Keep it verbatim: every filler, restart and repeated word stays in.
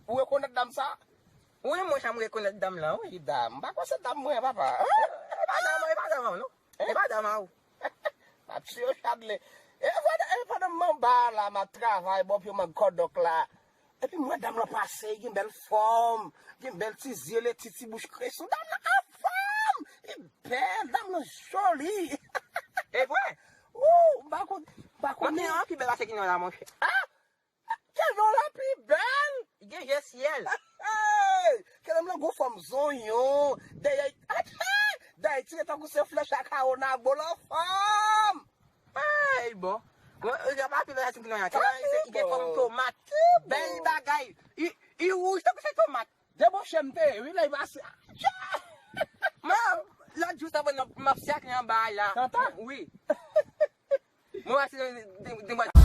Ou rekonèt dam sa? Wi, monchè, m rekonèt dam lan, wi. Ki dam? M pa kwè se dam mwen, papa. E pa dam, e pa dam an, non. E pa dam an, wi. Matye Chadle. E pandan, e pandan m anba la, m ap travay, bò pye m ak kòdòk la. Epi m wè dam lan pase, li gen bèl fòm, gen bèl ti zye, leti, ti bouch kreson. Dam lan anfòm, li bèl, dam lan joli. E vre? Wou, m pa konn, m pa konn. Mwen gen yon pi bèl pase ki nan la, monchè. Ah! Kè non la pi bèl? Li gen je syèl. Hey! Kè non lan gon fòm zonyon. Dèyè, dèyè tire tankou se flèch a Kawonabo lan fòm. Hey, bon. Bon, li gen pa pi bèl pase ki nan la. Kè non li gen fòm tomat. Bèl bagay. Li, li wouj tankou se tomat. Deboche m te ye, wi, lè li pase. Mwen, lòt jou sa, mwen, m ap syak li anba la. Tanta? Wi. Mwen, pase, de, de, de,